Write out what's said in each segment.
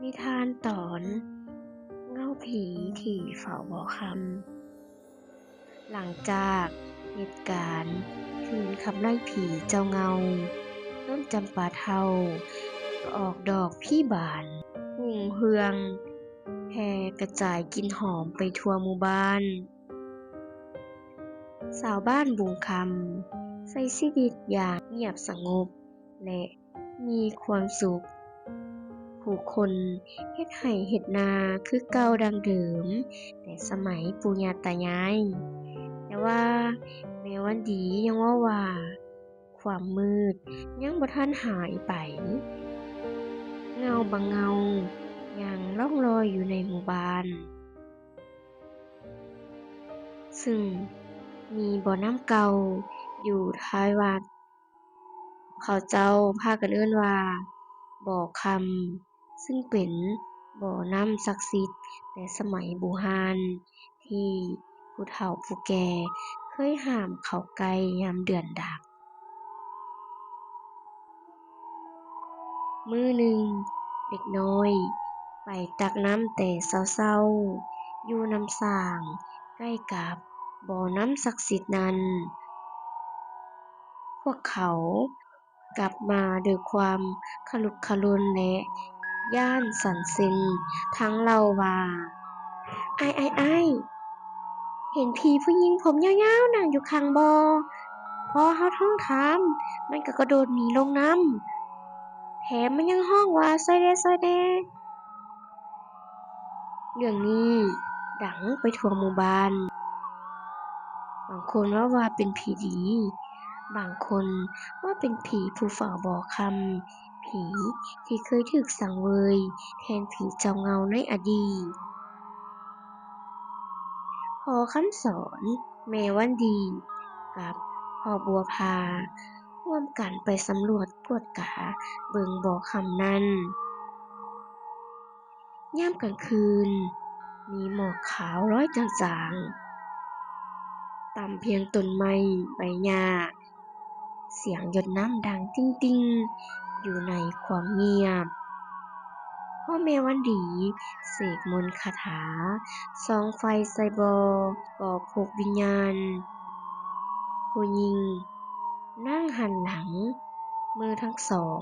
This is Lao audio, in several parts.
ນິທານຕອນເງົາຜີທີ່ເຝົ້າບໍ່ຄຳ. ຫຼັງຈາກເຫດການຄືນຂັບໄລ່ຜີເຈົ້າເງົາ, ຕົ້ນຈຳປາເຖົ້າກໍອອກດອກພີບານຮຸ່ງເຮືອງ, ແຜ່ກະຈາຍກິ່ນຫອມໄປທົ່ວໝູ່ບ້ານ. ຊາວບ້ານບຸງຄຳໃຊ້ຊີວິດຢ່າງງຽບສະຫງົບ ແລະ ມີຄວາມສຸກ. ຜູ້ຄົນເຮັດໄຮ່ເຮັດນາຄືເກົ່າດັ່ງເດີມແຕ່ສະໄໝປູ່ຍ່າຕາຍາຍ. ແຕ່ວ່າແມ່ວັນດີຍັງເວົ້າວ່າ ຄວາມມືດຍັງບໍ່ທັນຫາຍໄປ. ເງົາບາງເງົາຍັງລ່ອງລອຍຢູ່ໃນໝູ່ບ້ານ, ຊຶ່ງມີບໍ່ນ້ຳເກົ່າຢູ່ທ້າຍວັດ. ເຂົາເຈົ້າພາກັນເອີ້ນວ່າບໍ່ຄຳ, ຊຶ່ງເປັນບໍ່ນ້ຳສັກສິດແຕ່ສະໄໝບູຮານ ທີ່ຜູ້ເຖົ້າຜູ້ແກ່ເຄີຍຫ້າມເຂົ້າໃກ້ຍາມເດືອນດັບ. ມື້ໜຶ່ງ, ເດັກນ້ອຍໄປຕັກນ້ຳແຕ່ເຊົ້າໆ ຢູ່ນ້ຳສ້າງໃກ້ກັບບໍ່ນ້ຳສັກສິດນັ້ນ. ພວກເຂົາກັບມາດ້ວຍຄວາມຂະລຸກຂະລົນ ແລະ ຢ້ານສັ່ນເຊັນ, ທັງເລົ່າວ່າ, ອ້າຍ, ອ້າຍ, ອ້າຍ, ເຫັນຜີຜູ້ຍິງຜົມຍາວໆ ນັ່ງຢູ່ຂ້າງບໍ່? ພໍເຮົາທ້ອງຖາມ, ມັນກໍກະໂດດໜີລົງນ້ຳ, ແຖມມັນຍັງຮ້ອງວ່າ, ຊ່ອຍແດ່, ຊ່ອຍແດ່. ເລື່ອງນີ້ດັງໄປທົ່ວໝູ່ບ້ານ. ບາງຄົນເວົ້າວ່າເປັນຜີດີ, ບາງຄົນວ່າເປັນຜີຜູ້ເຝົ້າບໍ່ຄຳ, ຜີທີ່ເຄີຍຖືກສັງເຫວີຍແທນຜີເຈົ້າເງົາໃນອະດີດ. ພໍ່ຄຳສອນ, ແມ່ວັນດີ ກັບພໍ່ບົວພາ ຮ່ວມກັນໄປສຳຫຼວດກວດກາເບິ່ງບໍ່ຄຳນັ້ນ. ຍາມກາງຄືນ, ມີໝອກຂາວລອຍຈາງໆ ຕ່ຳພຽງຕົ້ນໄມ້ໃບຫຍ້າ, ສຽງຢົດນ້ຳດັງຕິ່ງໆ ຢູ່ໃນຄວາມງຽບ. ພໍ່ແມ່ວັນດີເສກມົນຄາຖາ, ສ່ອງໄຟໃສ່ບໍ່, ກໍພົບວິນຍານຜູ້ຍິງນັ່ງຫັນຫຼັງ, ມືທັງສອງ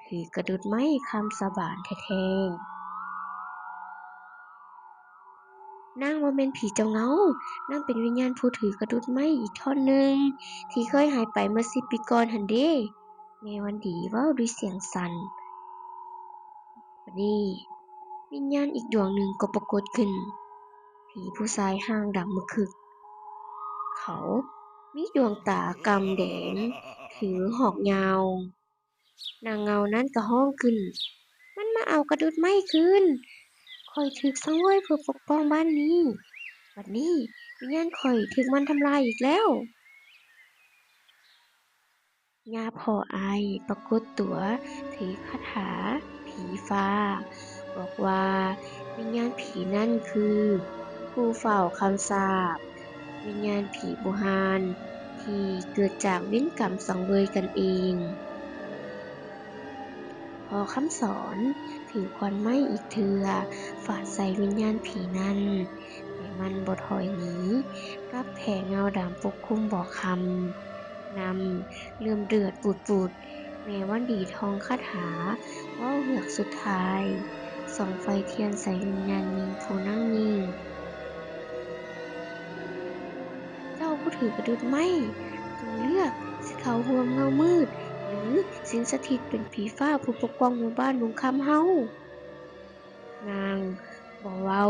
ຖືກະດຸດໄມ້ຄຳສາບານແທ້ໆ. ນາງບໍ່ແມ່ນຜີເຈົ້າເງົາ, ນາງເປັນວິນຍານຜູ້ຖືກະດຸດໄມ້ອີກທ່ອນໜຶ່ງ ທີ່ເຄີຍຫາຍໄປເມື່ອສິບປີກ່ອນຫັ້ນເດ, ແມ່ວັນດີເວົ້າດ້ວຍສຽງສັ່ນ. ບັດນີ້ ວິນຍານອີກດວງໜຶ່ງກໍປາກົດຂຶ້ນ, ຜີຜູ້ຊາຍຮ່າງດຳມະຄຶກ. ເຂົາມີດວງຕາກ່ຳແດງ, ຖືຫອກຍາວ. ນາງເງົານັ້ນກໍຮ້ອງຂຶ້ນ, ມັນມາເອົາກະດຸດໄມ້ຄືນ! ຂ້ອຍຖືກສັງເຫວີຍເພື່ອປົກປ້ອງບ້ານນີ້. ບັດນີ້ວິນຍານຂ້ອຍຖືກມັນທຳລາຍອີກແລ້ວ. ຍາພໍ່ອ້າຍປາກົດຕົວຖືຄາຖາຜີຟ້າ, ບອກວ່າວິນຍານຜີນັ້ນຄືຜູ້ເຝົ້າຄຳສາບ, ວິນຍານຜີບູຮານທີ່ເກີດຈາກເວນກຳສັງເຫວີຍກັນເອງ. ພໍ່ຄຳສອນຖືຂອນໄມ້ອີກເທື່ອຟາດໃສ່ວິນຍານຜີນັ້ນ, ແຕ່ມັນບໍ່ຖອຍໜີ, ກັບແຜ່ເງົາດຳປົກຄຸມບໍ່ຄຳ. ນ້ຳເລີ່ມເດືອດປຸດໆ, ແມ່ວັນດີທ່ອງຄາຖາເວົ້າເຮືອກສຸດທ້າຍ, ສ່ອງໄຟທຽນໃສ່ວິນຍານຍິງຜູ້ນັ່ງນິ່ງ. ເຈົ້າຜູ້ຖືກະດຸດໄມ້, ຈົ່ງເລືອກຊິເຂົ້າຮ່ວມເງົາມືດ ຫຼື ສິ້ງສະຖິດເປັນຜີຟ້າຜູ້ປົກປ້ອງໝູ່ບ້ານບຸງຄຳເຮົາ. ນາງບໍ່ເວົ້າ,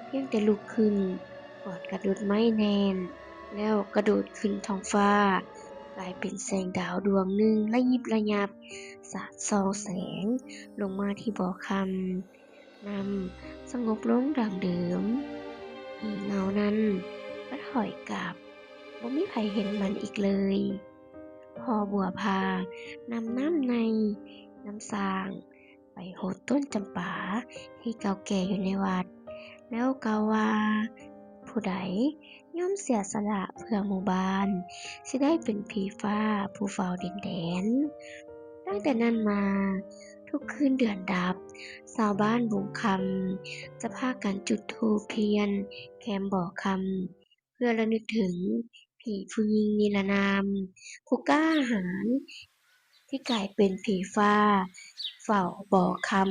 ພຽງແຕ່ລຸກຂຶ້ນ, ກອດກະດຸດໄມ້ແໜ້ນ ແລ້ວກະໂດດຂຶ້ນທ້ອງຟ້າ, ກາຍເປັນແສງດາວດວງໜຶ່ງລະຍິບລະຍັບ ສາດສ່ອງແສງລົງມາທີ່ບໍ່ຄຳ. ນ້ຳສະຫງົບລົງດັ່ງເດີມ. ຜີເງົານັ້ນກໍຖອຍກັບ, ບໍ່ມີໃຜເຫັນມັນອີກເລີຍ. ພໍ່ບົວພານຳນ້ຳໃນນ້ຳສ້າງໄປຫົດຕົ້ນຈຳປາທີ່ເກົ່າແກ່ຢູ່ໃນວັດ, ແລ້ວກ່າວວ່າ, ຜູ້ໃດຍອມເສຍສະຫຼະເພື່ອໝູ່ບ້ານ ຊິໄດ້ເປັນຜີຟ້າຜູ້ເຝົ້າດິນແດນ. ຕັ້ງແຕ່ນັ້ນມາ, ທຸກໆຄືນເດືອນດັບ, ຊາວບ້ານບົງຄຳຈະພາກັນຈຸດທູບທຽນແຄມບໍ່ຄຳ ເພື່ອລະນຶກເຖິງຜີຜູ້ຍິງນິລະນາມ ຜູ້ກ້າຫານທີ່ກາຍເປັນຜີຟ້າເຝົ້າບໍ່ຄຳ.